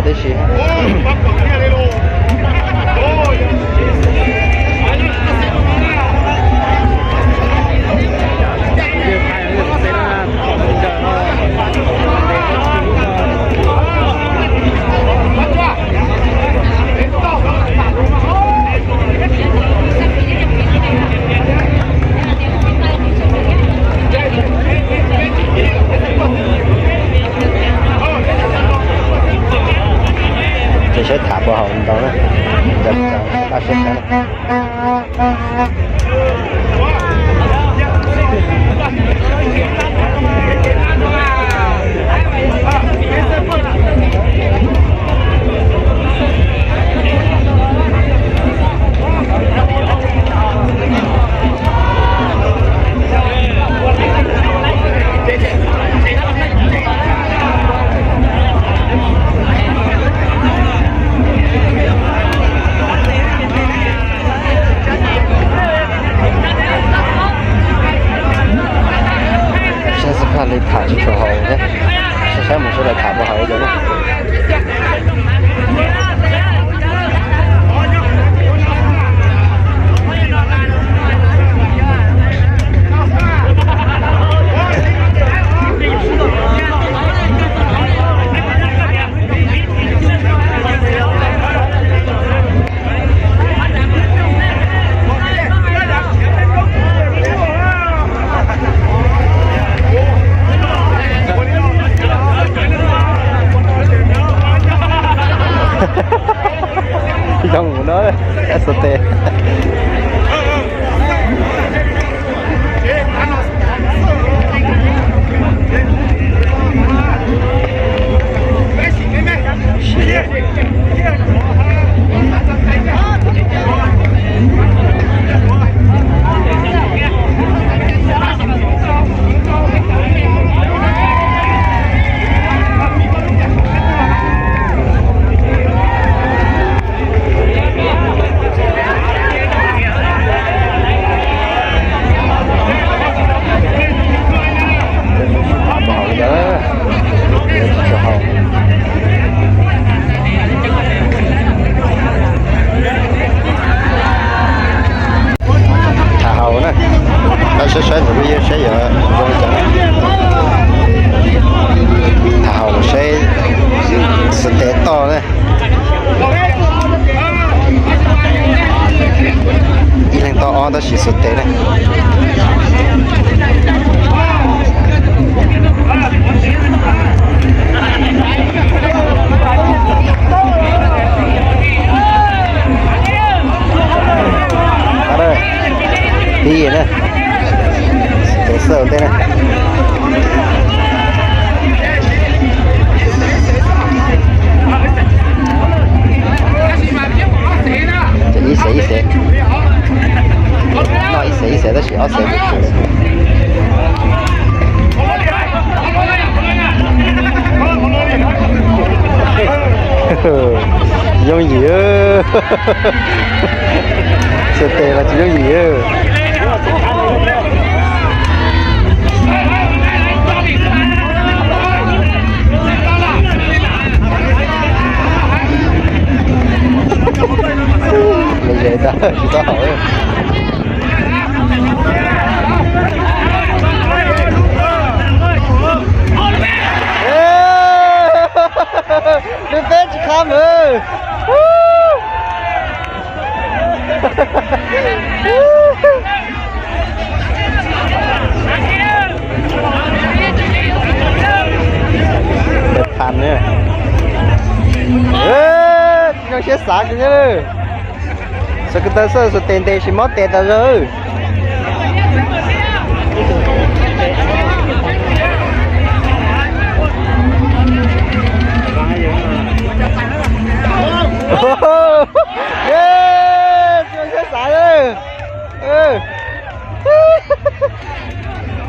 Tib si. Ces saib tham puas haum ntau na. Cov, cov, cov, saib tham. Saib xub phaj li tham tsis tshua haum thiab. Saib saib mus sawv daws tham puas haum cov na. Zoo mus no, xov tes. Tham haum na, saib saib ntawm peb yawg saib yuav zoo li cas na. Tham haum saib xov tes toj na. Ib leeg toj ob tab sis xov tes na. Tib na, tes xawj tej na. Ib xev ib xev, noj ib xev ib xev tab sis ob xev. Tsis yooj yim, xov tes los tsis yooj yim. Lom zem tas tsis tau haum. Nws peb tsis qha mus. Peb phan na. Tsis zoo siab xav kiag. Xav ko taw xawj xav tes ntes sis mob tes tas zog. Tsis zoo siab xav.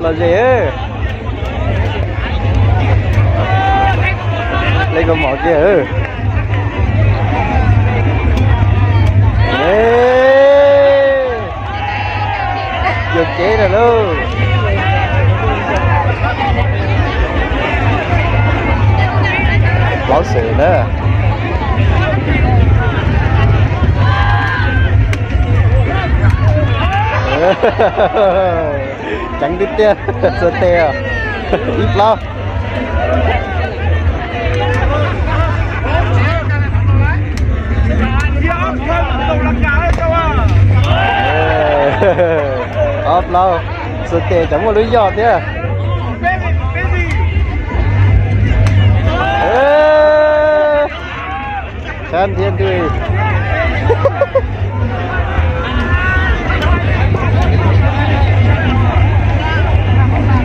Lom zem. Leej kua mom kiag. Yuam kev lawm lauj. Plaub xees na. Ceev tiag tiag, Xuas Tes. Ib plaub. Ob plaub, Xuas Tes cov muaj lub yoj thiab. Sab ntiag ntws.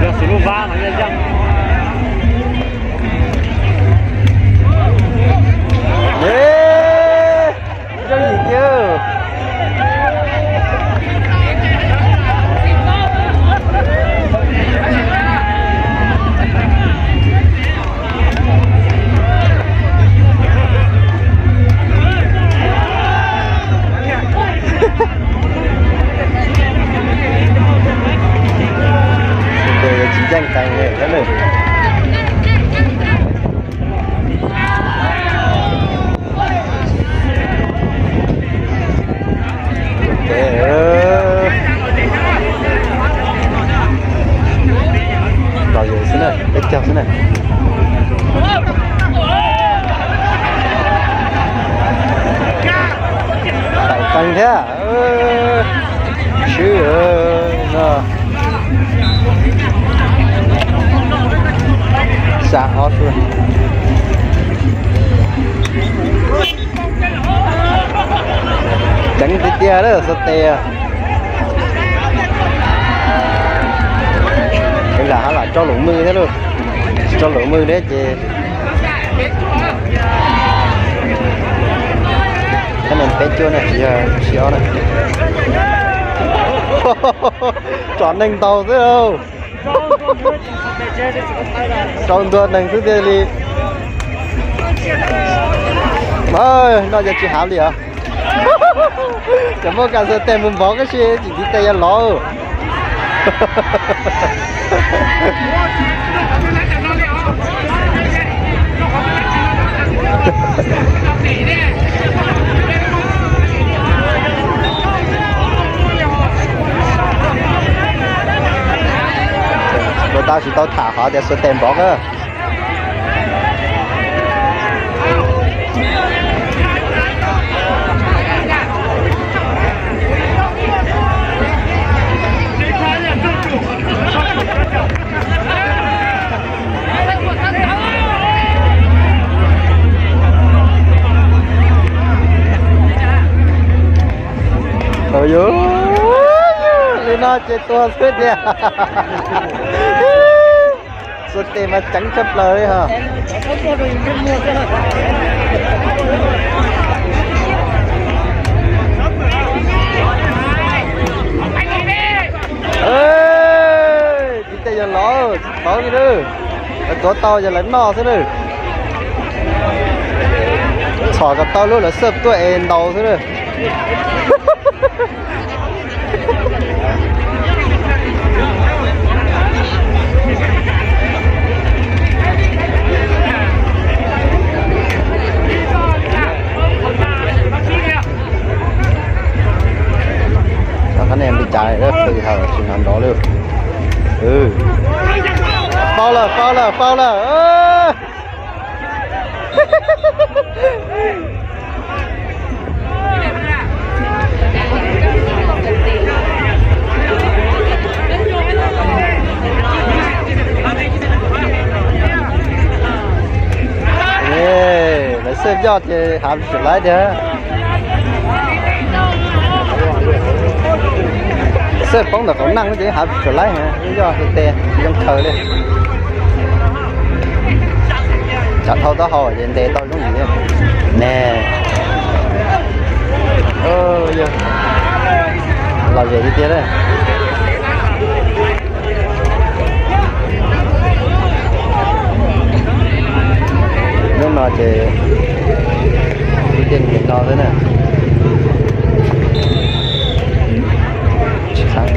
Yooj yim tiag. Ces tsis ntseeg qees li thiab lawm. Ces los yus xwb na, peb caug xwb na. Tawm qees thiab. Swb no. Xa ob xwb. Ceev tiag tiag lawm Xuas Tes. Lam hab lam rau lus mws thiab lauj. Tsis rau lus mws thiab ces, peb cuaj na, tsis yog tsib ob na. Tsom neeg ntaus xwb. Rau ntua neeg xwb tiag li. Noj cov tsis hav li os. Cov muaj kas Xuas Tes mus npov kab si tsis ntiv tes yog lov. Ua tab sis tau tham qhov tias Xuas Tes npov na. Yus, li no ces tuag xwb tiag. Xuas Tes mas ceev tshaj plaws li hos. Tsis tes yog lov tsis paub li lawm. Lawv tuav tau yog lawv noj xwb lawm. Txhom kom tau lub lawv xaj tuaj es ntaus xwb lawm. Qhov nej li cas lawm, qw hawm tsis hnov nrov li. Faul lawm, faul lawm, faul lawm. Lawv xaj yoj ces hav tsis laib tiag. Xaj poob ntawm qhov naj ces hav tsis laib, yoj tes zoo khaws li. Tsam dhau taub hau ces ntes tau zoo li ne. Yog lom zem tiag tiag lawm. Hnub no ces ib tiaj nim no xwb na. Tsis txhab.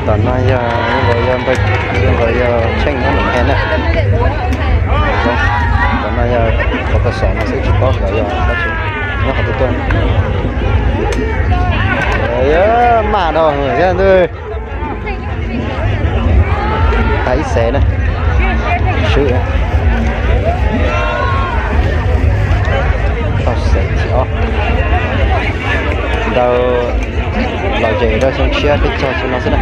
Tom no yog, yog, yog Tsheej nyob Loos He na. Tom no yog qhov tau xom no xwb tsis paub nkawd yog dab tsi nyob qhov twg tuaj. Maj dhau thiab ntuj. Tag ib xees na. Swb. Tau xees thib ob. Ntawd los ze rau xyoo tshiab peb caug xyoo no xwb na.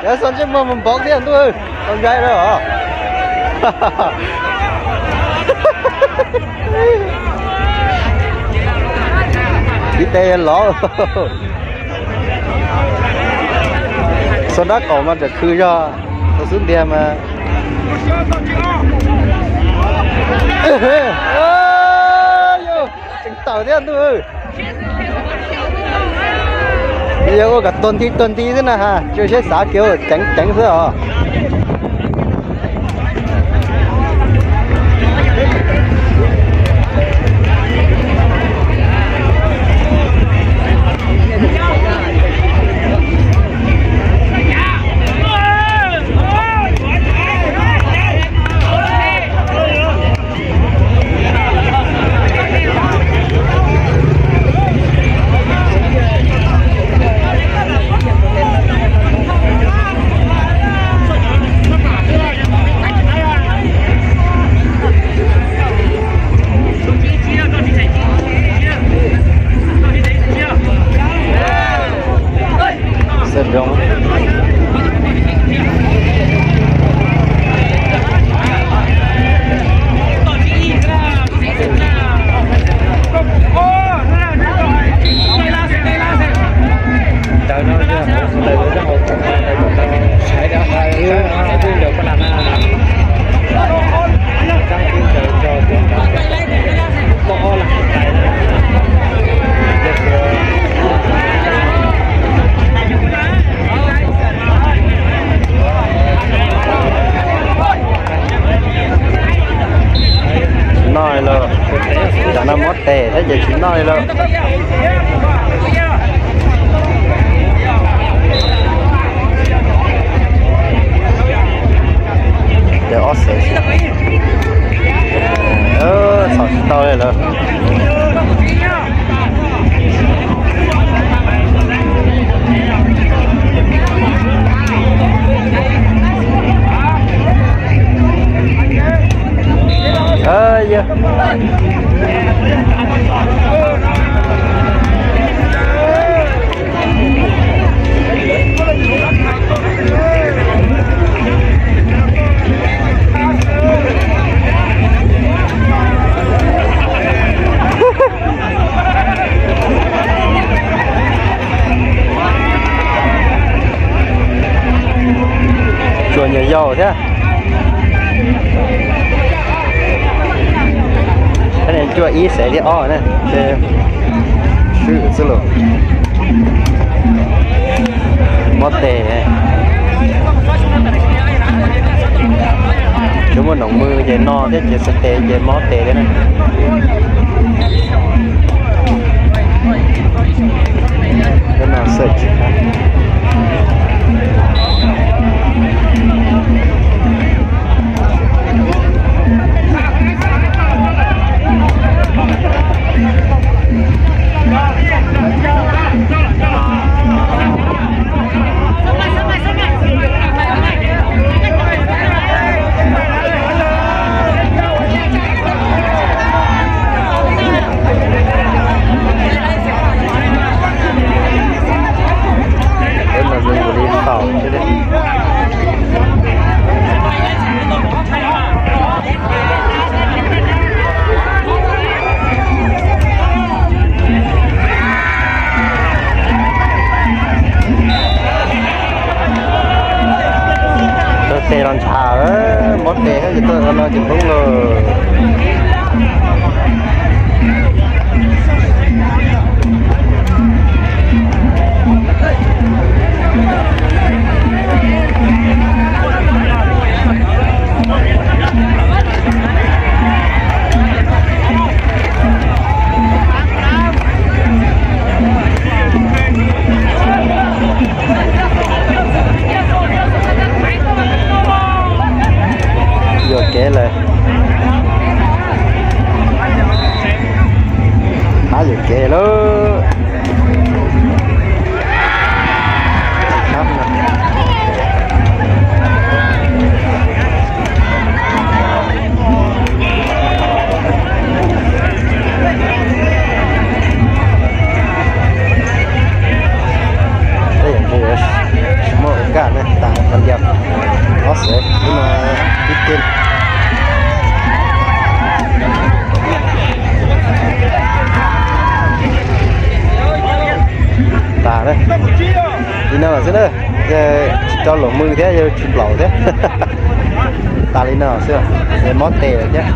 Cov xo ntsej muag mus npov kiag ntuj, tau ncaim lawm os. Ib teg lov. Xo nrab qaum mas tseem khw zog, xo xub ntiag mas tseem tawm thiab ntuj. Yog ua kom tuag nti tuag nti xwb na ha, tsuas siab xav kev ceev ceev xwb os. Xab zoo. Ntawm no yog ntawm lawv zaj hauv paus ntawd, ntawm no sawv daws hais, ntawm koj lam na, zaj twb ntawd tso, koj ob lam tais na. Tsis noj li lawm, tam no mob tes thiab ces tsis noj li lawm. Ces ob xees, txhom tsis tau li lawm. Yog Tsuas nyuam yaus thiab. Thiab ne, cuaj ib xees thib ob na, ces swb xwb los. Mob tes. Tsis muaj noom mws ces no thiab ces xav tes ces mob tes thiab na. Cov no xwm tsis qab. Ntshav, mob tes thiab ces tuaj no ces poob lawm. Yuam kev lawm. Pab yuam kev lawm. Muaj ua kaj ne, tas qhov ncauj, ob xev ib no, ib teg. Tas na, li no lawm xwb na, yog tsis rau luam mws thiab yog tsis nplaum thiab. Tas li no xwb, mob tes lawm thiab.